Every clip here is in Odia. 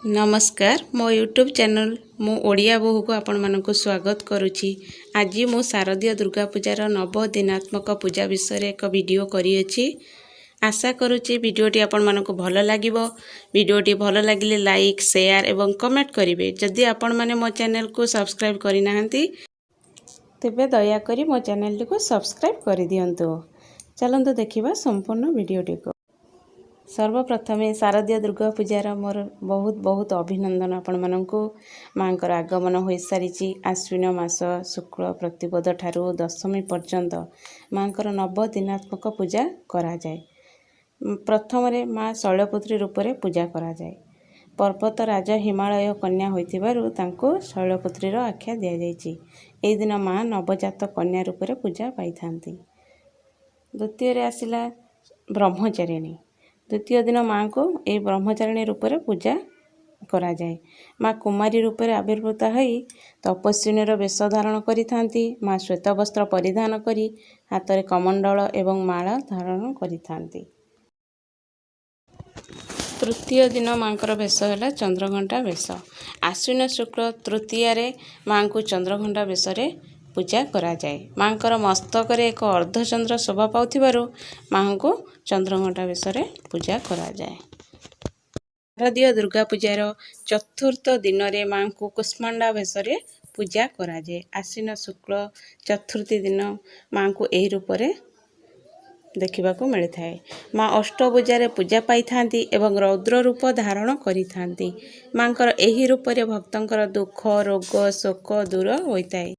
ନମସ୍କାର, ମୋ ୟୁଟ୍ୟୁବ୍ ଚ୍ୟାନେଲ୍ ମୁଁ ଓଡ଼ିଆ ବୋହୂକୁ ଆପଣମାନଙ୍କୁ ସ୍ୱାଗତ କରୁଛି। ଆଜି ମୁଁ ଶାରଦୀୟ ଦୁର୍ଗା ପୂଜାର ନବଦିନାତ୍ମକ ପୂଜା ବିଷୟରେ ଏକ ଭିଡ଼ିଓ କରିଅଛି। ଆଶା କରୁଛି ଭିଡ଼ିଓଟି ଆପଣମାନଙ୍କୁ ଭଲ ଲାଗିବ। ଭିଡ଼ିଓଟି ଭଲ ଲାଗିଲେ ଲାଇକ୍, ସେୟାର ଏବଂ କମେଣ୍ଟ କରିବେ। ଯଦି ଆପଣମାନେ ମୋ ଚ୍ୟାନେଲକୁ ସବସ୍କ୍ରାଇବ୍ କରିନାହାନ୍ତି, ତେବେ ଦୟାକରି ମୋ ଚ୍ୟାନେଲଟିକୁ ସବସ୍କ୍ରାଇବ୍ କରିଦିଅନ୍ତୁ। ଚାଲନ୍ତୁ ଦେଖିବା ସମ୍ପୂର୍ଣ୍ଣ ଭିଡ଼ିଓଟିକୁ। ସର୍ବପ୍ରଥମେ ଶାରଦୀୟ ଦୁର୍ଗା ପୂଜାର ମୋର ବହୁତ ବହୁତ ଅଭିନନ୍ଦନ ଆପଣମାନଙ୍କୁ। ମାଆଙ୍କର ଆଗମନ ହୋଇସାରିଛି। ଆଶ୍ୱିନ ମାସ ଶୁକ୍ଳ ପ୍ରତିପଦ ଠାରୁ ଦଶମୀ ପର୍ଯ୍ୟନ୍ତ ମାଆଙ୍କର ନବଦିନାତ୍ମକ ପୂଜା କରାଯାଏ। ପ୍ରଥମରେ ମା ଶୈଳପୁତ୍ରୀ ରୂପରେ ପୂଜା କରାଯାଏ। ପର୍ବତ ରାଜ ହିମାଳୟ କନ୍ୟା ହୋଇଥିବାରୁ ତାଙ୍କୁ ଶୈଳପୁତ୍ରୀର ଆଖ୍ୟା ଦିଆଯାଇଛି। ଏହି ଦିନ ମା ନବଜାତ କନ୍ୟା ରୂପରେ ପୂଜା ପାଇଥାନ୍ତି। ଦ୍ୱିତୀୟରେ ଆସିଲା ବ୍ରହ୍ମଚାରିଣୀ। ଦ୍ୱିତୀୟ ଦିନ ମାଆଙ୍କୁ ଏହି ବ୍ରହ୍ମଚାରିଣୀ ରୂପରେ ପୂଜା କରାଯାଏ। ମା କୁମାରୀ ରୂପରେ ଆବିର୍ଭୂତ ହୋଇ ତପସ୍ୱିନୀର ବେଶ ଧାରଣ କରିଥାନ୍ତି। ମା ଶ୍ୱେତ ବସ୍ତ୍ର ପରିଧାନ କରି ହାତରେ କମଣ୍ଡଳ ଏବଂ ମାଳା ଧାରଣ କରିଥାନ୍ତି। ତୃତୀୟ ଦିନ ମାଆଙ୍କର ବେଶ ହେଲା ଚନ୍ଦ୍ରଘଣ୍ଟା ବେଶ। ଆଶ୍ୱିନ ଶୁକ୍ଳ ତୃତୀୟାରେ ମାଆଙ୍କୁ ଚନ୍ଦ୍ରଘଣ୍ଟା ବେଶରେ ପୂଜା କରାଯାଏ। ମାଆଙ୍କର ମସ୍ତକରେ ଏକ ଅର୍ଦ୍ଧଚନ୍ଦ୍ର ଶୋଭା ପାଉଥିବାରୁ ମାଆଙ୍କୁ ଚନ୍ଦ୍ରଘଣ୍ଟା ବେଶରେ ପୂଜା କରାଯାଏ। ଶାରଦୀୟ ଦୁର୍ଗା ପୂଜାର ଚତୁର୍ଥ ଦିନରେ ମାଆଙ୍କୁ କୁଷ୍ମାଣ୍ଡା ବେଶରେ ପୂଜା କରାଯାଏ। ଆଶ୍ୱିନ ଶୁକ୍ଳ ଚତୁର୍ଥୀ ଦିନ ମାଆଙ୍କୁ ଏହି ରୂପରେ ଦେଖିବାକୁ ମିଳିଥାଏ। ମା ଅଷ୍ଟଭୁଜାରେ ପୂଜା ପାଇଥାନ୍ତି ଏବଂ ରୌଦ୍ର ରୂପ ଧାରଣ କରିଥାନ୍ତି। ମାଆଙ୍କର ଏହି ରୂପରେ ଭକ୍ତଙ୍କର ଦୁଃଖ, ରୋଗ, ଶୋକ ଦୂର ହୋଇଥାଏ।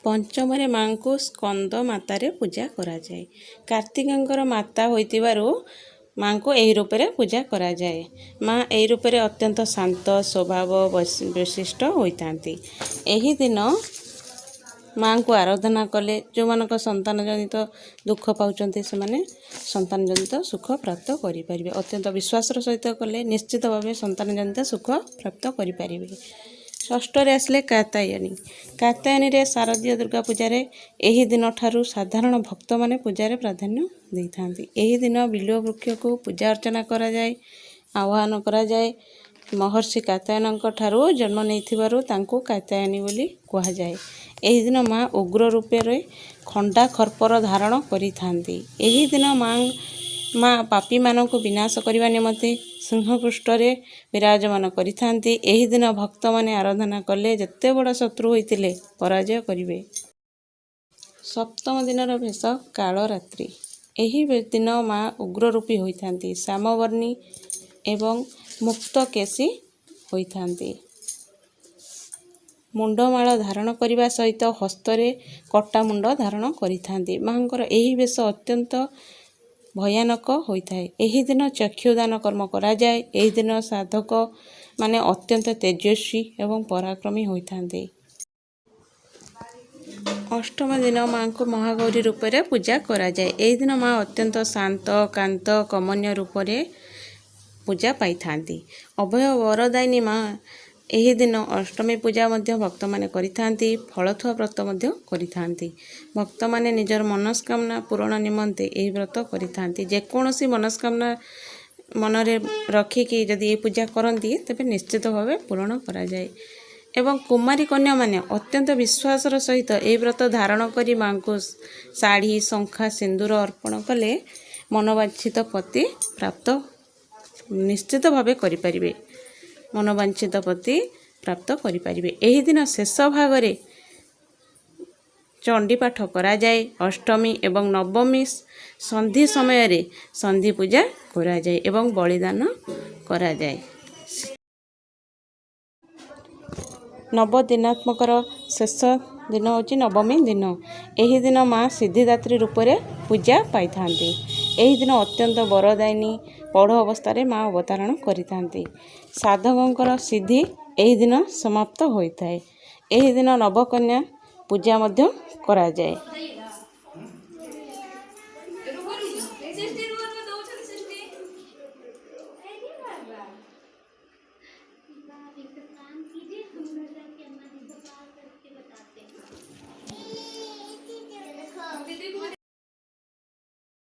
ପଞ୍ଚମରେ ମାଆଙ୍କୁ ସ୍କନ୍ଦ ମାତାରେ ପୂଜା କରାଯାଏ। କାର୍ତ୍ତିକଙ୍କର ମାତା ହୋଇଥିବାରୁ ମାଆଙ୍କୁ ଏହି ରୂପରେ ପୂଜା କରାଯାଏ। ମା ଏହି ରୂପରେ ଅତ୍ୟନ୍ତ ଶାନ୍ତ ସ୍ୱଭାବ ବିଶିଷ୍ଟ ହୋଇଥାନ୍ତି। ଏହି ଦିନ ମାଆଙ୍କୁ ଆରାଧନା କଲେ ଯେଉଁମାନଙ୍କ ସନ୍ତାନ ଜନିତ ଦୁଃଖ ପାଉଛନ୍ତି, ସେମାନେ ସନ୍ତାନ ଜନିତ ସୁଖ ପ୍ରାପ୍ତ କରିପାରିବେ। ଅତ୍ୟନ୍ତ ବିଶ୍ୱାସର ସହିତ କଲେ ନିଶ୍ଚିତ ଭାବେ ସନ୍ତାନ ଜନିତ ସୁଖ ପ୍ରାପ୍ତ କରିପାରିବେ। ଷଷ୍ଠରେ ଆସିଲେ କାତ୍ୟାୟନୀ। କାତ୍ୟାୟନୀରେ ଶାରଦୀୟ ଦୁର୍ଗା ପୂଜାରେ ଏହି ଦିନଠାରୁ ସାଧାରଣ ଭକ୍ତମାନେ ପୂଜାରେ ପ୍ରାଧାନ୍ୟ ଦେଇଥାନ୍ତି। ଏହି ଦିନ ବିଲ୍ୱ ବୃକ୍ଷକୁ ପୂଜା ଅର୍ଚ୍ଚନା କରାଯାଏ, ଆହ୍ୱାନ କରାଯାଏ। ମହର୍ଷି କାତ୍ୟାୟନଙ୍କ ଠାରୁ ଜନ୍ମ ନେଇଥିବାରୁ ତାଙ୍କୁ କାତ୍ୟାୟନୀ ବୋଲି କୁହାଯାଏ। ଏହି ଦିନ ମା ଉଗ୍ର ରୂପରେ ଖଣ୍ଡା ଖର୍ପର ଧାରଣ କରିଥାନ୍ତି। ଏହି ଦିନ ମା ପାପୀମାନଙ୍କୁ ବିନାଶ କରିବା ନିମନ୍ତେ ସିଂହପୃଷ୍ଠରେ ବିରାଜମାନ କରିଥାନ୍ତି। ଏହି ଦିନ ଭକ୍ତମାନେ ଆରାଧନା କଲେ ଯେତେ ବଡ଼ ଶତ୍ରୁ ହୋଇଥିଲେ ପରାଜୟ କରିବେ। ସପ୍ତମ ଦିନର ବେଶ କାଳରାତ୍ରି। ଏହି ଦିନ ମା ଉଗ୍ରରୂପୀ ହୋଇଥାନ୍ତି। ଶ୍ୟାମବର୍ଣ୍ଣୀ ଏବଂ ମୁକ୍ତକେଶୀ ହୋଇଥାନ୍ତି। ମୁଣ୍ଡମାଳ ଧାରଣ କରିବା ସହିତ ହସ୍ତରେ କଟାମୁଣ୍ଡ ଧାରଣ କରିଥାନ୍ତି। ମାଆଙ୍କର ଏହି ବେଶ ଅତ୍ୟନ୍ତ ଭୟାନକ ହୋଇଥାଏ। ଏହି ଦିନ ଚକ୍ଷୁଦାନ କର୍ମ କରାଯାଏ। ଏହି ଦିନ ସାଧକ ମାନେ ଅତ୍ୟନ୍ତ ତେଜସ୍ୱୀ ଏବଂ ପରାକ୍ରମୀ ହୋଇଥାନ୍ତି। ଅଷ୍ଟମ ଦିନ ମାଆଙ୍କୁ ମହାଗୌରୀ ରୂପରେ ପୂଜା କରାଯାଏ। ଏହି ଦିନ ମା ଅତ୍ୟନ୍ତ ଶାନ୍ତ, କାନ୍ତ, କମନୀୟ ରୂପରେ ପୂଜା ପାଇଥାନ୍ତି। ଅଭୟ ବରଦାୟିନୀ ମା ଏହି ଦିନ ଅଷ୍ଟମୀ ପୂଜା ମଧ୍ୟ ଭକ୍ତମାନେ କରିଥାନ୍ତି। ଫଳଥୁଆ ବ୍ରତ ମଧ୍ୟ କରିଥାନ୍ତି। ଭକ୍ତମାନେ ନିଜର ମନସ୍କାମନା ପୂରଣ ନିମନ୍ତେ ଏହି ବ୍ରତ କରିଥାନ୍ତି। ଯେକୌଣସି ମନସ୍କାମନା ମନରେ ରଖିକି ଯଦି ଏହି ପୂଜା କରନ୍ତି, ତେବେ ନିଶ୍ଚିତ ଭାବେ ପୂରଣ କରାଯାଏ। ଏବଂ କୁମାରୀ କନ୍ୟାମାନେ ଅତ୍ୟନ୍ତ ବିଶ୍ୱାସର ସହିତ ଏହି ବ୍ରତ ଧାରଣ କରି ମାଆଙ୍କୁ ଶାଢ଼ୀ, ଶଙ୍ଖା, ସିନ୍ଦୁର ଅର୍ପଣ କଲେ ମନବାଞ୍ଛିତ ପତି ପ୍ରାପ୍ତ ନିଶ୍ଚିତ ଭାବେ କରିପାରିବେ। ମନବାଞ୍ଛିତ ପତି ପ୍ରାପ୍ତ କରିପାରିବେ। ଏହି ଦିନ ଶେଷ ଭାଗରେ ଚଣ୍ଡୀପାଠ କରାଯାଏ। ଅଷ୍ଟମୀ ଏବଂ ନବମୀ ସନ୍ଧି ସମୟରେ ସନ୍ଧି ପୂଜା କରାଯାଏ ଏବଂ ବଳିଦାନ କରାଯାଏ। ନବଦିନାତ୍ମକର ଶେଷ ଦିନ ହେଉଛି ନବମୀ ଦିନ। ଏହି ଦିନ ମା ସିଦ୍ଧିଦାତ୍ରୀ ରୂପରେ ପୂଜା ପାଇଥାନ୍ତି। ଏହି ଦିନ ଅତ୍ୟନ୍ତ ବରଦାୟିନୀ ପୌଢ଼ ଅବସ୍ଥାରେ ମା ଅବତାରଣ କରିଥାନ୍ତି। ସାଧକଙ୍କର ସିଦ୍ଧି ଏହି ଦିନ ସମାପ୍ତ ହୋଇଥାଏ। ଏହି ଦିନ ନବକନ୍ୟା ପୂଜା ମଧ୍ୟ କରାଯାଏ।